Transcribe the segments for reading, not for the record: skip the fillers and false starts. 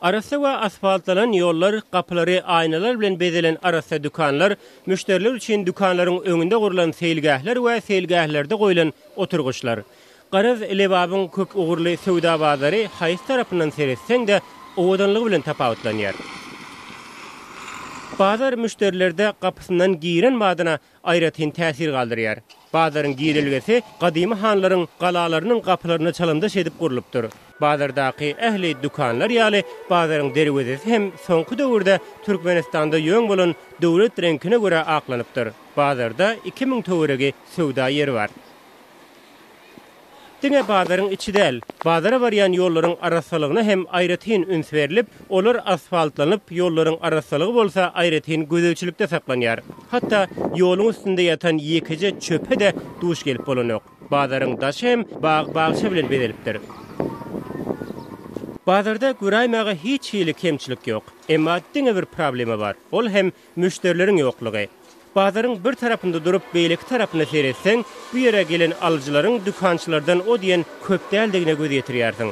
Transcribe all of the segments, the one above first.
Arassa we asfaltlanan ýollar, gapylary aýnalar bilen bezelen arassa dükanlar, müşderiler üçin dükanlaryň öňünde gurlan seýilgähler we seýilgählerde goýlan oturgyçlar. Garaz, Lebabyň köp ugurly söwda bazary haýsy tarapyndan seretseň-de, owadanlygy bilen tapawutlanýar. Bazar müşderilerde gapysyndan giren badyna aýratyn täsir galdyrýar. Bazaryň girelgesi gadymy hanlaryň galalarynyň gapylaryna çalymdaş edip gurlupdyr. Bazardaky ähli dükanlar ýaly, bazaryň derwezesi hem soňky döwürde Türkmenistanda ýöň bolan döwlet reňkine görä aklanypdyr. Bazarda 2000 töweregi söwda ýeri bar. Diňe bazaryň içi däl, bazara barýan ýollaryň arassalygyna hem aýratyn üns berlip, olar asfaltlanyp, ýollaryň arassalygy bolsa aýratyn gözegçilikde saklanýar. Hatda ýoluň üstünde ýatan ýekeje çöpe-de duş gelip bolanok. Bazaryň daşy hem bag-bagça bilen bezelipdir. Bazarda göräýmäge hiç hili kemçilik ýok. Emma diňe bir problema bar, ol hem müşderileriň ýoklugy. Bazaryň bir tarapynda durup, beýleki tarapyna seretseň, bu ýere gelen alyjylaryň dükançylardan o diýen köp däldigine göz ýetirýärsiň.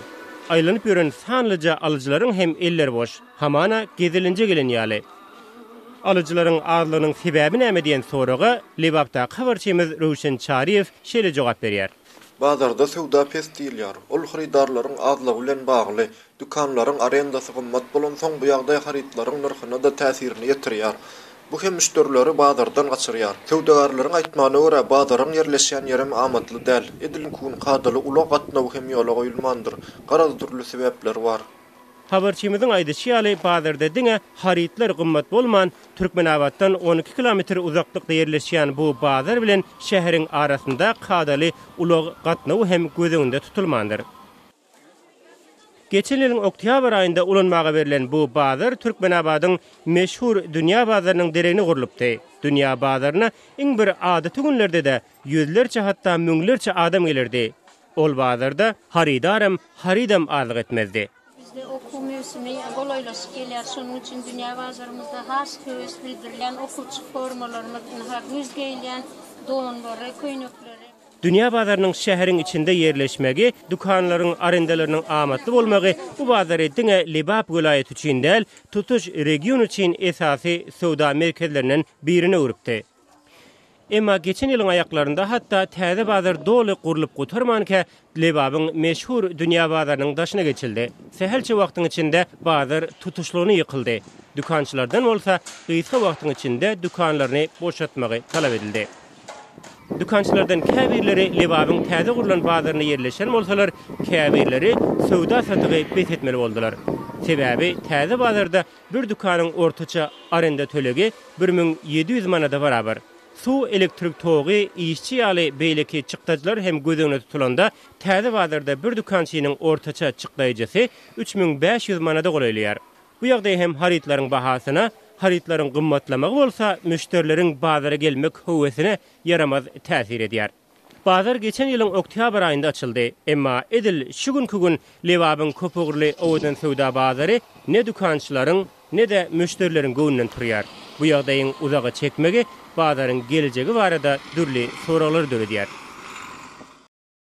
Aýlanyp ýören sanlyja alyjylaryň hem elleri boş, hamana gezelenje gelen ýaly. Alyjylaryň azlygynyň sebäbi näme diýen soraga Lebapdaky habarçymyz Röwşen Çaryýew şeýle jogap berýär. Bazarda söwda pes diýilýär. Ol hyrydarlaryň azlygy bilen bagly. Dükanlaryň arendasy gymmat bolansoň, bu ýagdaý harytlaryň nyrhyna-da täsirini ýetirýär. Bu hem müşderileri bazardan gaçyrýar. Söwdagärleriň aýtmagyna görä, bazaryň ýerleşýän ýerem amatly däl. Edil kun kadaly ulag gatnawy hem ýola goýulmandyr. Garaz, dürli sebäpler bar. Habarçymyzyň aýdyşy ýaly, bazarda diňe harytlar gymmat bolman, Türkmenabatdan 12 kilometr uzaklykda ýerleşýän bu bazar bilen şäheriň arasynda kadaly ulag gatnawy hem göz öňünde tutulmandyr. Geçen ýylyň oktýabr aýynda ulanmaga berlen bu bazar Türkmenabadyň meşhur Dünýä bazarynyň deregine gurlupdy. Dünýä bazaryna iň bir adaty günlerde-de ýüzlerçe hatda müňlerçe adam gelerdi. Ol bazarda harydaram, harydam azlyk etmezdi. Bizde okuw möwsümi golaýlaşyp gelýär. Şonuň üçin dünýä bazarymyzda has höwes bildirilýän okuwçy formalarymyz, ynha, güýz geýilýän donlary, köýnekleri. Dünýä bazarynyň şäheriň içinde ýerleşmegi, dükanlaryň arendalarynyň amatly bolmagy bu bazary diňe Lebap welaýaty üçin däl, tutuş region üçin esasy söwda merkezlerinden birine öwrüpdi. Emma geçen ýylyň aýaklarynda hatda täze bazar doly gurlup gutarmanka Lebabyň meşhur Dünýä bazarynyň daşyna geçildi. Sähelçe wagtyň içinde bazar tutuşlygyna ýykyldy. Dükançylardan bolsa gysga wagtyň içinde dükanlaryny boşatmagy talap edildi. Dükançylardan käbirleri Lebabyň täze gurlan bazarynda ýerleşen bolsalar, käbirleri söwda-satygy bes etmeli boldular. Sebäbi täze bazarda bir dükanyň ortaça arenda tölegi 1700 manada barabar. Suw, elektrik togy, işçi ýaly beýleki çykdajylar hem göz öňünde tutulanda, täze bazarda bir dükançynyň ortaça çykdaýjysy 3500 manada golaýlaýar. Bu ýagdaý hem harytlaryň bahasyna, harytlaryň gymmatlamagy bolsa müşderileriň bazara gelmek höwesine ýaramaz täsir edýär. Bazar geçen ýylyň oktýabr aýynda açyldy. Emma edil şu günki gün Lebabyň köpugurly owadan söwda bazary ne dükançylaryň, ne-de müşderileriň göwnünden turýar. Bu ýagdaýyň uzaga çekmegi bazaryň geljegi barada dürli soraglary döredýär.